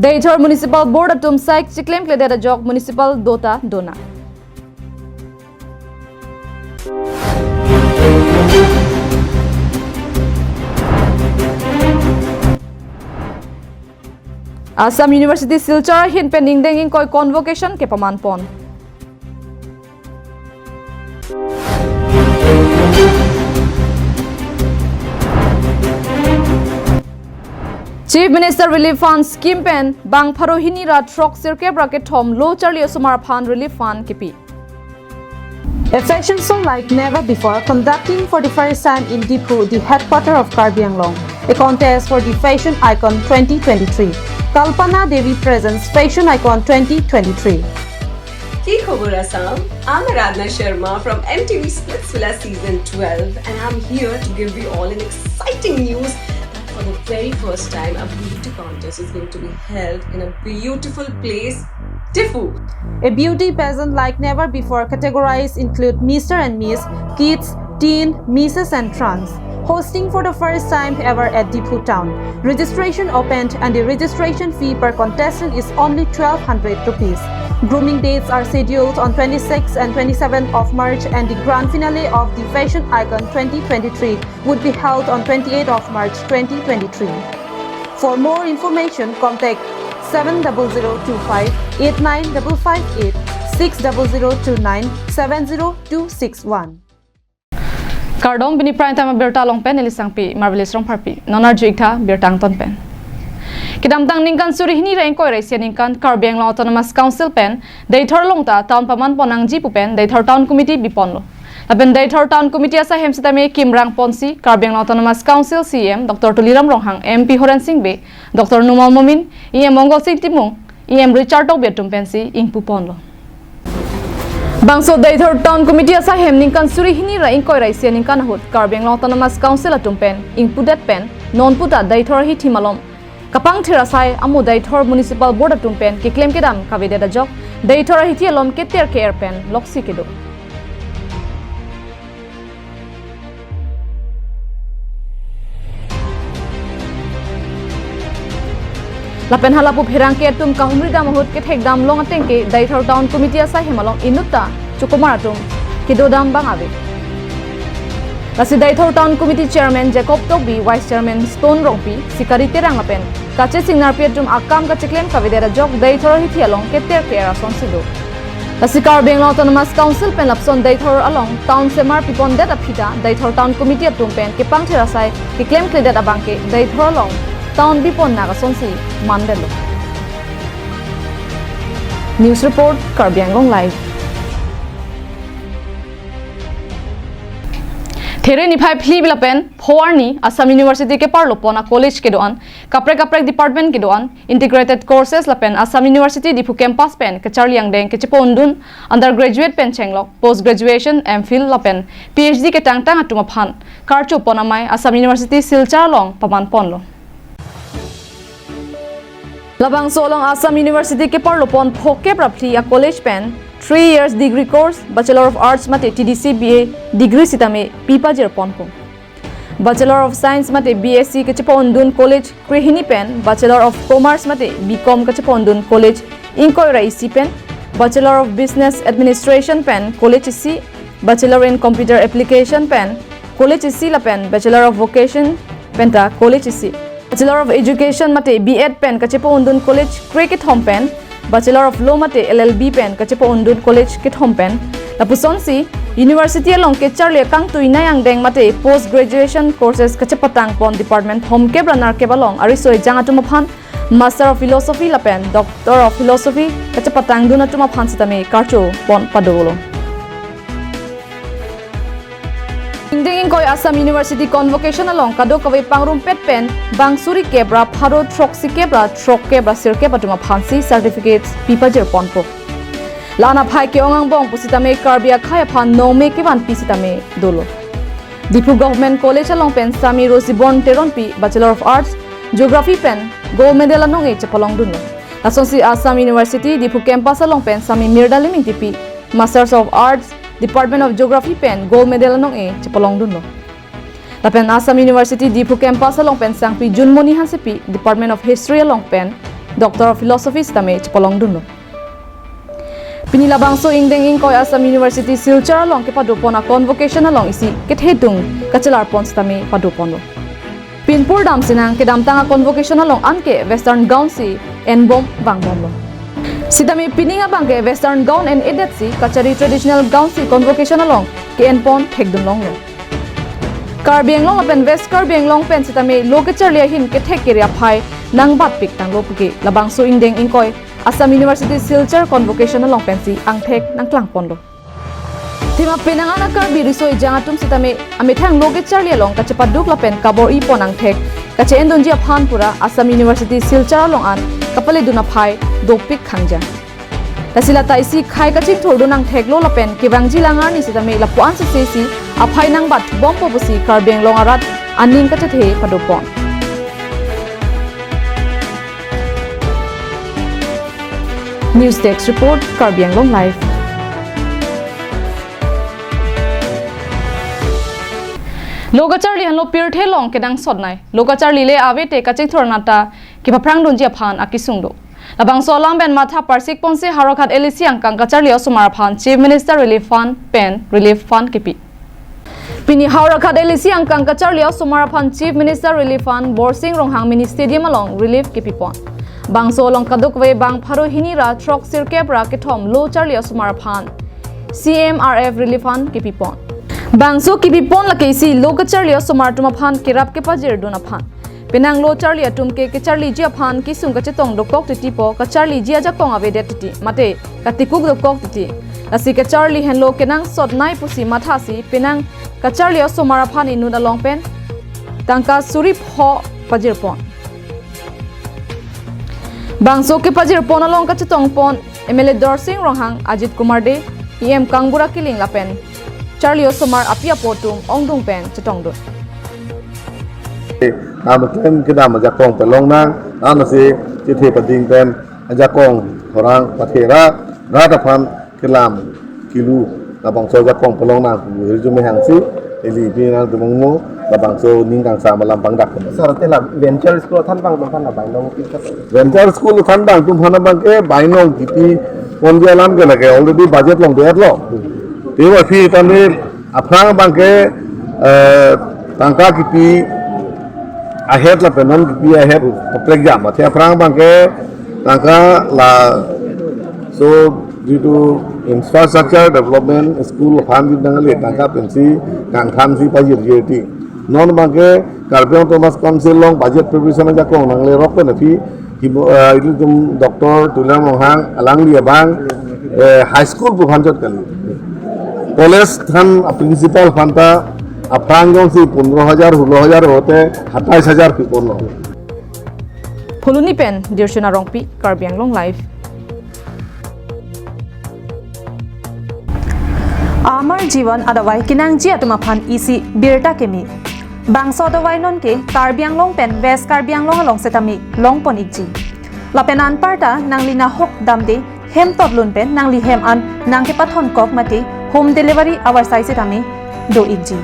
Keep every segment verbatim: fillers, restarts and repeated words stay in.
Deithor Municipal Board atum sai chiklemkledet ajok municipal do ta donang. Assam University Silchar ahin pen ingdeng ingkoi convocation kepaman pon. Chief Minister Relief Fund Scheme pen bang pharo hini ra throk sirkep ra kethom lo charli osomar aphan Relief Fund kipi. A fashion show like never before, conducting for the first time in Diphu, the headquarter of Karbi Anglong. A contest for the fashion icon twenty twenty-three. Kalpana Devi presents Fashion Icon twenty twenty-three. কি খবৰ Assam? I'm Aradhna Sharma from M T V Splitsvilla season twelve, and I'm here to give you all an exciting news that for the very first time a beauty contest is going to be held in a beautiful place, Diphu. A beauty pageant like never before, categories include Mister and Miss, Kids, Teen, Misses and Trans. Hosting for the first time ever at Diphu town. Registration opened and the registration fee per contestant is only twelve hundred rupees. Grooming dates are scheduled on twenty-sixth and twenty-seventh of March, and the grand finale of the Fashion Icon twenty twenty-three would be held on twenty-eighth of March twenty twenty-three. For more information, contact seven double zero two five eight nine double five eight, six double zero two nine seven zero two six one. Kardom, pini prime time abirta along pen neli Sangpi Marvelous Rongpharpi. Non arju-ik tha birta angton pen. Kedamtang ningkan suri hini ra ingkoi ra isi aningkan Karbi Anglong Autonomous Council pen Deithor along ta town paman pon nangji pu pen Deithor Town Committee biponlo. Lapen Deithor Town Committee asai hem sitame kimrang ponsi Karbi Anglong Autonomous Council C E M Doctor Tuliram Ronghang, M P Horen Sing Bey, Doctor Numal Momin, E M Mongal Sing Timung, E M Richard Tokbi atum pensi ingpu ponlo. Bangso Deithor Town Committee asai hem ningkan suri hini ra ingkoi ra isi aningkan ahut Karbi Anglong Autonomous Council atum pen ingpudet pen non puta Deithor ahithi malom kapangthir asai amo Deithor Municipal Board atum pen keklem kedam kavedet ajok Deithor ahithi alom keter ke-er pen loksi kedo. Lapen halapu pherangke atum kahumri dam ahut kethek dam long ateng ke Deithor Town Committee asai hem along inutta chukomar atum kedo dam bang ave. Lasi Deithor Town Committee Chairman Jacob Tokbi, Vice Chairman Stone Rongpi, Sikari Terang lapen kachesing narpi atum akam kachiklem kavedet ajok Deithor ahithi along keter ke-er asonsi do. Lasi Karbi Anglong Autonomous Council pen lapuson Deithor along town semar pipondet aphi ta Deithor Town Committee atum pen kepangthir asai keklemkledet abang ke Deithor along town bipon nang asonsi mandetlo. News report, Karbi Anglong Live. There niphai phli lapen pho arni Assam University keparlo pon a-college kedo-an, kaprek kaprek department kedo-an, integrated courses lapen Assam University Diphu campus pen kacharli angdeng kechepo-undun undergraduate pen chenglok post graduation, M Phil lapen P H D ketangtang atum aphan karcho pon amei Assam University Silchar along paman ponlo. Labangso along Assam University keparlo pon phokep ra phli a-college pen three years degree course, Bachelor of Arts mate T D C B A degree sitame pipajir ponpo. Bachelor of Science mate B S C kachepo-undun college krehini pen, Bachelor of Commerce mate B Com kachepo-undun college ingkoi ra isi pen, Bachelor of Business Administration pen college isi, Bachelor in Computer Application pen college isi lapen Bachelor of Vocation penta college isi, Bachelor of Education mate B Ed pen kachepo-undun college kre kethom pen, Bachelor of Law mate L L B pen kachepo-undun college kethom pen, lapusonsi University along kecharli akangtui nei angdeng mate post graduation courses kachepatang pon department thomkep ra nerkep along ariso ejang atum aphan Master of Philosophy lapen Doctor of Philosophy kachepatangdun atum aphan sitame karcho pon padolo. Ingdeng ingkoi Assam University Convocation along kadokave pangrumpet pen bang surikep ra pharo throksikep ra throkkep ra sirkep atum aphansi certificates pipajir ponpo. La-an aphai ke-ong angbong pusitame Karbi akhei aphan nongme kevanpi sitame dolo. Diphu Government College along pen Sami Rosiborn Teronpi, Bachelor of Arts, Geography pen gold medal anong-e chepalongdunlo. Lasonsi Assam University Diphu campus along pen Sami Mirdalim Ingtipi, Masters of Arts, Department of Geography pen gold medal anong-e chepalongdunlo. Lapen Assam University Diphu campus along pen Sangpi Junmoni Hansepi, Department of History along pen Doctor of Philosophy sitame chepalongdunlo. Pini labangso ingdeng ingkoi Assam University Silchar along kepadopon a-convocation along isi kethedung kachelarpon sitame padoponlo. Pinpur damsinang kedamtang a-convocation along anke western gown si enbom vangbomlo. Sitame pining abangke western gown en-edetsi kachari traditional gown si convocation along ke-enpon thekdunlonglo. Karbi Anglong lapen West Karbi Anglong pen sitame lo kacharli ahin kethek kere aphai nangbatpik tanglo puke labangso ingdeng ingkoi Assam University Silchar convocation along pensi angthek nangklangponlo. Thima penang ana Karbi riso ejang atum sitame amethang lo kacharli along kachepaduk lapen kabor-ipon angthek kache-endunji aphan pura Assam University Silchar along an kapaledun aphai dopik khangjang. Lasi lata isi khei kachingthurdun angtheklo lapen kevangji langarni sitame lapu-an sesesi aphai nangbatbompo pusi Karbi Anglong arat aning kachethe padopon. News Desk Report, Karbi Anglong Live. Lo kacharli henlo pirthe along kenangsotnei. Lo kacharli le ave te kachingthur nata kepaphrangdunji aphan akesung do. Labangso alam pen matha parsikponsi Howraghat L A C angkang kacharli osomar aphan Chief Minister Relief Fund pen Relief Fund kepi. Pini Howraghat L A C angkang kacharli osomar aphan Chief Minister Relief Fund Borsing Ronghang Mini Stadium along relief kepipon. Bangso along kadokave bang pharo hini ra throk sirkep ra kethom lo charli osomar aphan C M R F Relief Fund kepipon. Bangso kepipon lake isi lo kacharli osomar atum aphan kerap kepajirdun aphan. Penang lo charli atum ke kacharliji aphan kesung kachetong dokok titi po kacharliji ajakong avedet titi mate katikuk dokok titi. Lasi kacharli henlo kenangsotnei pusi mathasi penang kacharli osomar aphan inut along pen tangka suri pho pajirpon. Bangso kepajirpon along kachetongpon M L A Dorsing Ronghang, Ajit Kumar Dey, E M Kangbura Killing lapen charli osomar api apo atum ongdung pen chetongdun. Nang klem kedam ajakong pelongnang, nang si chethe pading pen ajakong orang pathera, rat aphan kelam kilu labangso ajakong pelongnang pu hirjume hangsi ili pinang tumungmo labangso ning kangsam alam pangdak. Sir, te la venture school thanbang atum aphan la bainong kisa. Venture school thanbang atum aphan abangke bainong kipi ponji alam ke lake already budget longdetlo. Te aphi tame aphrang abangke, eh, tangka kipi ahet lapen non kipi ahet kaprek jam. Athe aphrang abangke tangka la so due to infrastructure development school aphan jut nangle tangka pensi kangthansi pajirjirti. Non abangke Karbi Anglong Autonomous Council along budget provision ajakong nanglerok pen aphi, hibo, eh, ilitum Doctor Tuliram Ronghang alangli abang, eh, high school pu aphan chot kali. College than a principal aphanta aphrang jongsi pondro hajar, hulo hajar hote hatais hajar piponlo. Phuloni pen Dirshuna Rongpi, Karbi Anglong Live. Amar Jivan adavai kenangji atum aphan isi birta keme. Bangso adavai nonke Karbi Anglong pen West Karbi Anglong along setame longpon ikji. Lapen anparta nangli nahok damde hem totlun pen nangli hem an nangkepathon kok mate home delivery avarsai setame do ikji.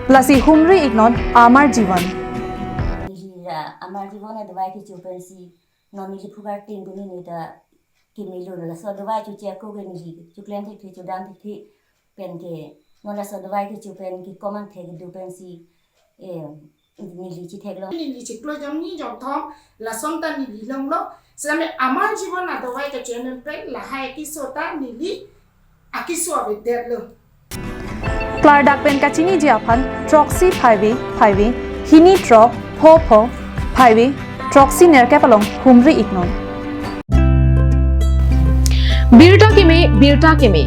Lasi humri iknon Amar Jivan. Neli ra Amar Jivan adavai kecho pensi non neli phugar tin puni neta kemelo, laso adavai choche ako ke neli choklem thekthe chodam thekthe penke non laso adavai kecho pen kekom angthek kedo pensi, eh, neli chetheklong. Neli chiklo jom ni jom thom lason ta neli longlo. Same Amar Jivan adavai kecho pen lahai keso ta neli akeso avedetlo. Klardak pen kachiniji aphan throksi phaive phaive hini throk pho pho phaive throksi nerkep along humri iknon. Birta keme, birta keme.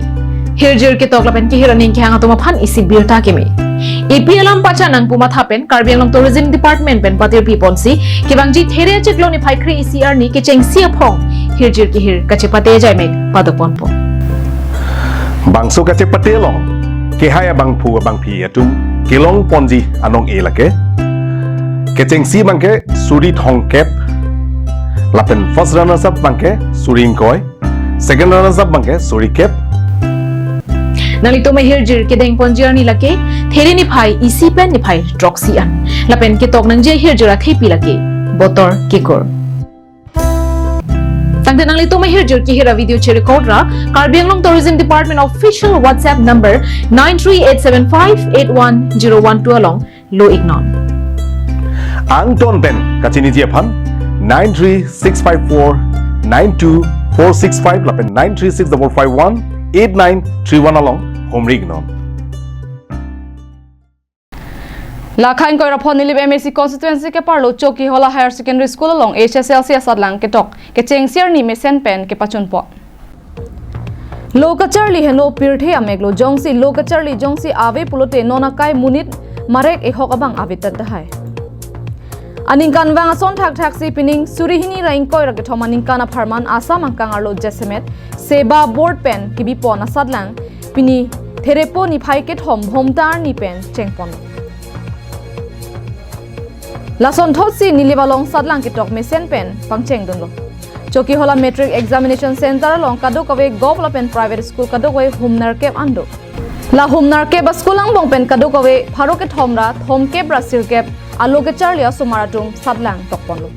Hirjir ketok lapen kehir aning kehang atum aphan isi birta keme. A P L alam pacha nangpu matha pen Karbi Anglong Tourism Department pen patirpi ponsi kevangji There achiklo niphai kre-isi arni kechengsi aphong hirjir kehir kachepate ajaimek padoponpo. Bangso kachepate along kehai abangphu abangphi atum kelongponji anong-e lake. Kechengsi abangke suri thomkep, lapen first runners up abangke suri ingkoi, second runners up abangke suri kep. Nanglitum ahirjir kedengponji arni lake There niphai isi pen niphai throksi an. Lapen ketok nangji ahirjir athepi lake Botor Kekur. Nanglitum ahirjume kehir a-video che-record ra Karbi Anglong Tourism Department official WhatsApp number nine three eight seven five eight one zero one two along lo-iknon. Angton pen kachiniji aphan nine three six five four nine two four six five lapen nine three six double five one eight nine three one along humri-iknon. Lakha ingkoi ra phongo Nilip M A C constituency keparlo Chokihola Higher Secondary School along H S L C asatlang ketok kechengsi arni mesen pen kepachunpo. Lo kacharli henlo pirthe amek lo, jongsi lo kacharli jongsi ave pulote non akai monit marek ehok abang ave tat tahai. Aningkanvang ason thakthaksi pining suri hini ra ingkoi ra kethom aningkan apharman Assam angkang arlo jasemet SEBA board pen kebipon asatlang pini Therepo niphai kethom Bhomta arni pen chengpon. Lasonthotsi Nilip along satlang ketok mesen pen pangchengdunlo. Chokihola Matric Examination Center along kadokave govt lapen private school kadokave humnerkep an do. La humnerkep a-school angbong pen kadokave pharo kethom ra thomkep ra sirkep alo kacharli asomar atum satlang tokponlo.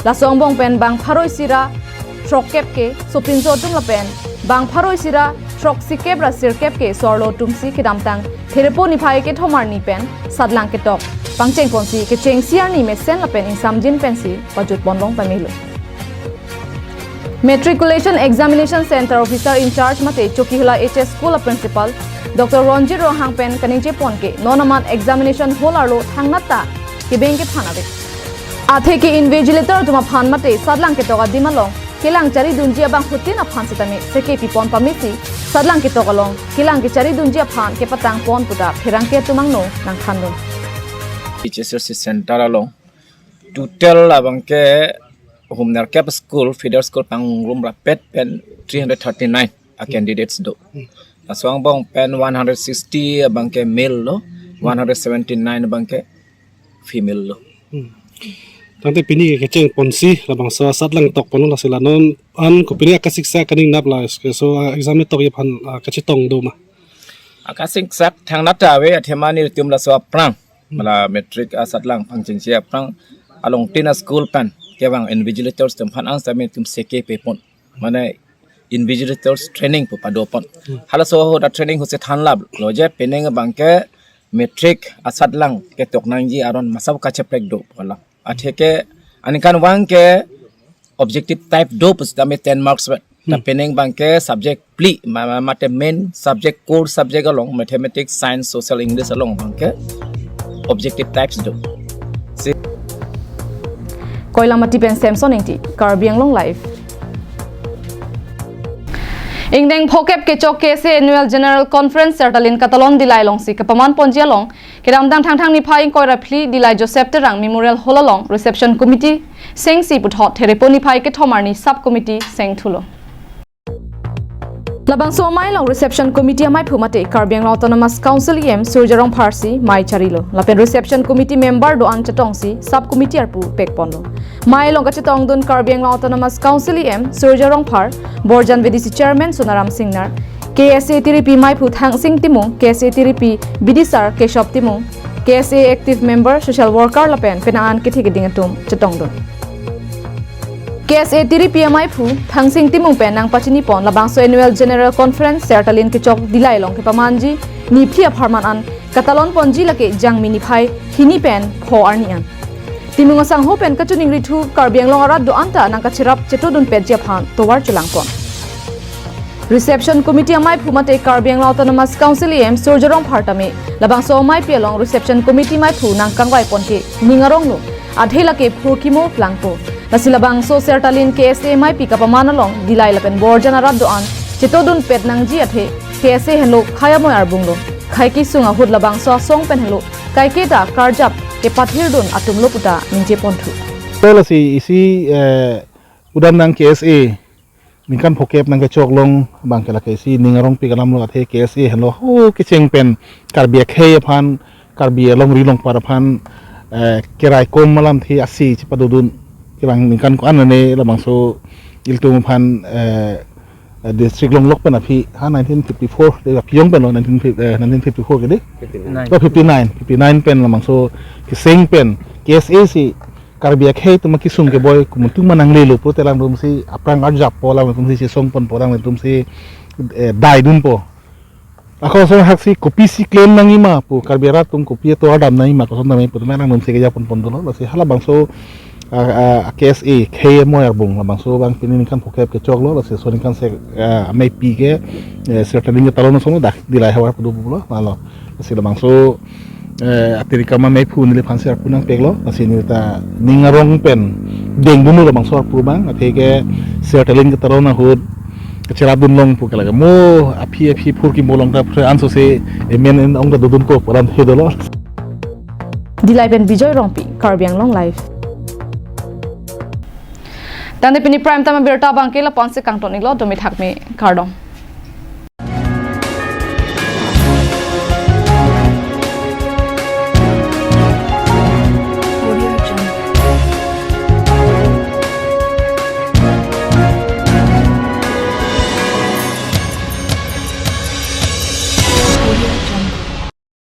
Laso angbong pen bang pharo isi ra throkkep ke sopinso atum lapen bang pharo isi ra throksikep ra sirkep ke so-arlo atumsi kedamtang Therepo niphai kethom arni pen satlang ketok pangchengponsi kechengsi arni mesen lapen ingsamjin pensi pajutpon long pamelo. Matriculation Examination Center Officer in charge mate Chokihola H S School a-principal Doctor Ronjit Ronghang pen kaningjepon ke non amat examination hall arlo thangnat ta kebeng kethan ave. Athe ke invigilator atum aphan mate satlang ketok adim along kelang charidunji abangphutin aphan sitame seke pipon pamesi satlang ketok along kelang kecharidunji aphan kepatangpon puta pherangke atum angno nangthandun. H S L C center along total abangke humnerkep school, feeder school pangrum rapet pen three hundred thirty-nine a-candidates do. Laso angbong pen one hundred sixty abangke male lo, one hundred seventy-nine abangke female lo. Hmm. Tangte pini ke kechengponsi labangso asatlang tokponlo, lasi la non an kopine akasiksak kaning nap la, so, ah, exam tokji aphan, ah, kachetong do ma? Akasiksak thangnat ta ave, athema nelitum laso aphrang, hmm, mala matric asatlang pangchengsi aphrang along tin a-school pen kevang invigilators atum aphan ang sitame nelitum seke pepon. Mane invigilators training pu padopon. Hmm. Halaso ahut a-training ahutsi thanlaplo je pining abangke matric asatlang ketok nangji aron masa kacheprek do pu alam. Athe ke aningkanvang ke objective type do pusitame ten marks vet. Ta, hmm, pining abangke subject phli ma, ma, mate main subject, core subject along mathematics, science, social, English along abangke objective types do. Si Koilamati pen Samson Ingti, Karbi Anglong Live. Ingdeng phokep kechok K S A Annual General Conference Sertalin Katalon Dillai alongsi kapamanponji along kedamtang Thangthang niphai ingkoi ra phli Dillai Joseph Terang Memorial Hall along Reception Committee sengsi puthot Therepo niphai kethom arni Sub Committee sengthulo. Labangso amei along Reception Committee amaiphu mate Karbi Anglong Autonomous Council E M Surjya Rongphar si mei charilo. Lapen Reception Committee member do-an chetongsi Sub Committee arpu pekponlo. Mei along kachetongdun Karbi Anglong Autonomous Council E M Surjya Rongphar, Borjan V D C Chairman Sonaram Singnar, K S A Tiripi maiphu Thangsing Timung, K S A Tiripi Bidisar Keshop Timung, K S A active member, social worker lapen penang an kethe keding atum chetongdun. K S A Tiripi amaiphu Thangsing Timung pen nangpachinipon labangso Annual General Conference Sertalin kechok Dillai along kepamanji niphli apharman an katalonponji lake Jangmi niphai hini pen pho arni an. Timung asangho pen kachiningrithu Karbi Anglong arat do-an ta nangkacherap chetodunpetji aphan tovar chelangpon. Reception Committee amaiphu mate Karbi Anglong Autonomous Council E M Surjya Rongphar tame labangso ameipi along Reception Committee maiphu nangkangvaipon ke ning aronglo, athe lake phurkimo plangpo. Lasi labangso Sertalin K S A ameipi kapaman along Dillai lapen Borjan arat do-an chetodunpet nangji athe K S A henlo khei amoi arbunglo. Khei kesung ahut labangso asong pen henlo kaiketa karjap kepathirdun atumlo puta ningjeponthu. Lasi isi, eh, udam nang K S A ningkan phokep nangkechok along abangke lake isi ning arongpik alamlo, athe K S A henlo ho kecheng pen Karbi akhei aphan, Karbi alongri longpat aphan, eh, keraikom alamthe isi chepadodun. Kevang ningkan ko-an ne labangso ilitum aphan, eh, eh, district longlok pen aphi ha nineteen fifty-four, de aphi jong penlo nineteen fifty, eh, nineteen fifty-four ke de? Fifty-nine. Oh, fifty-nine, fifty-nine pen labangso keseng pen K S A si Karbi akhei atum akesung keboi komantu ma nanglelo pulote alangtum si aphrang arjappo, alangtum si chesongponpo, alangtum si, eh, daidunpo. Ako so haksi kopi si klem nangjima pu, Karbi arat atum kopi ato adam nangjima, koson damji pu atum alangtum si kejaponpon dolo. Lasi halabangso, ah, ah, K S A, khei amoi arbung, labangso abang pini ningkan phokep kechoklo, lasi laso aningkan si, ah, ameipi ke, eh, Sir Talin Ketalon asonlo, dak Dillai havar pu do pulo, lalo. Lasi labangso, eh, atiri kama meiphu neliphan si arpu nangpeklo, lasi nelita ning arong pen dengdunlo labangso arpu abang, athe ke Sir Talin Ketalon ahut kacherapdun long pu ke lake mo aphi aphi phurkimo long ta phre anso se emen en ong ta dodunpo pu alam he dolo. Dillai pen Bijoy Rongpi, Karbi Anglong Live. Tangte pini Prime Time abirta abangke lapu-an si kangton-iklo, dome thakme, kardom.